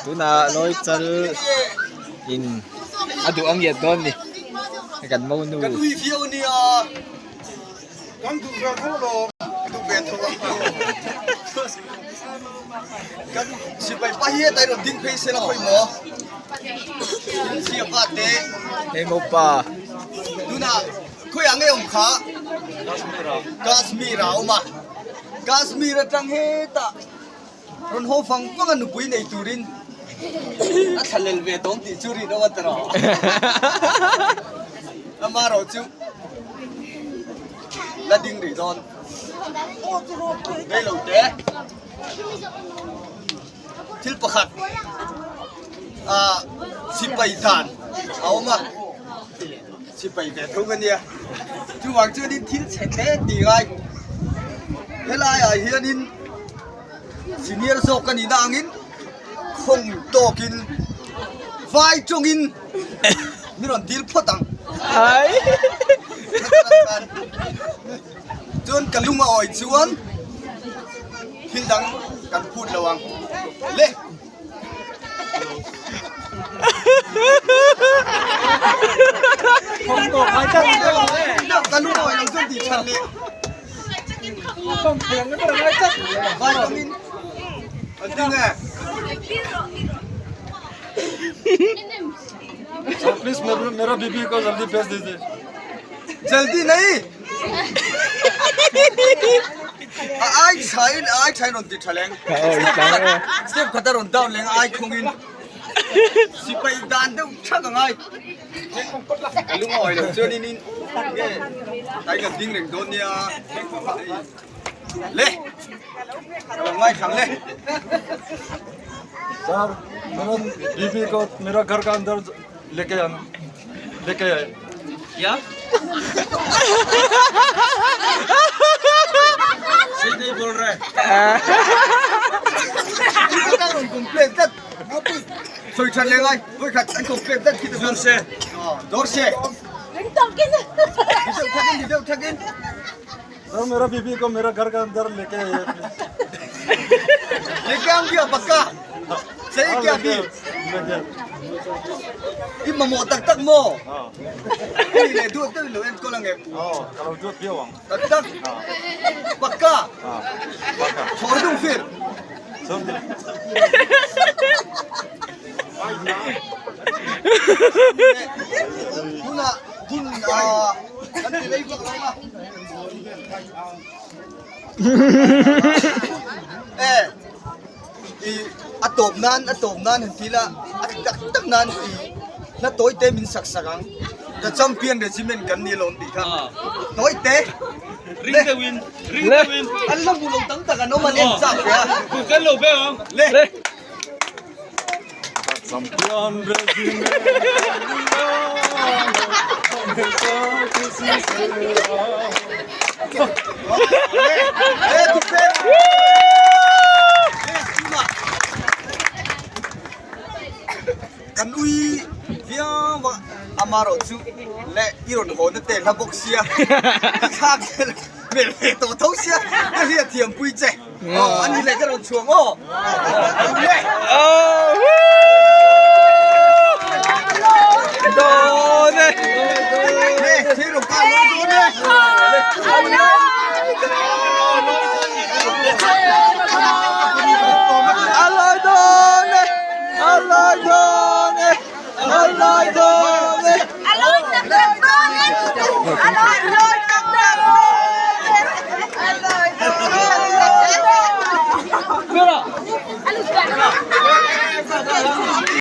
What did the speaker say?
Tunah lawi chal in a duh ang iat dawn ni kan monu. Hei mopa. Khawiah nge awm kha? Kashmir ah a awm a, Kashmir atang hetah rawn haw vang vang a nupui nei turin a thlalel ve tawm tih chu rinawm a tawrh a, amaherawh chu la ding rih dawn rei lo te. Thil pakhat ah sipai dan a awm a, sipai ve tho ka nia, chuvang chuanin thil chhe hle tih ngai helaiah hianin senior zawk ka nihna angin khawng tawkin vai tawngin min rawn dil phawt ang chuan ka lung a awi chuan. Thil dang kan phut lo ang le. Ka lu awi lo chuan tih chhan leh. Vai tawngin an ti nge? Sir please mera bibi ko jaldi bhej dijiye. Jaldi nahi. A ai thain a ai thain rawn ti tha leng. Step khat a rawn down leng a ai khawngin sipai dan deuh thak a ngai. Ka lung a awi lo chuanin in nge tai kan ding reng dawn nia. Le ka lo ngaithlang le. Sir mera bibi ko mera ghar ka andar leke aana leke aaye. Kya? Sahi nahi bol raha hai. Complain tlat. Sawi that leh ngai. Vawi khat an complain tlat khi ta chuan. Se. Dawr se. Ring tawkin. Di deuh thakin, di deuh thakin. Sir mera bibi ko mera ghar ka andar leke aaye please. Leke aungi pakka. Sahi kya bhi? I mamawh tak tak maw? Hei leh duat deuh in lo enkawl ang em? Ka lo duat viau ang. Tak tak? Pakka? Chhawr dung fir? Tunah hun kan ti rei vak lo a. E. I a tawp nan a tawp nan han ti ila a tak tak nan i hla tawi te min sak sak ang the champion regiment kan ni alawm tih kha tawi te ring deuhin ring deuhin an la hmu lo tam tak an awm an en chak ve a kan lo ve ang le Champion regiment Kan ui viau a amarawh chu leh i rawn haw na te hla bawk sia i thlak vel hmel ve tawh tho sia ka hriat thiam pui che aw a ni leh ka rawn chhuang aw le. Le thil rawn kal dawn e. A lawi dawn e, a lawi dawn e, a lawi dawn e. A lawi tak tak dawn e, a lawi tak tak dawn e, a lawi dawn e.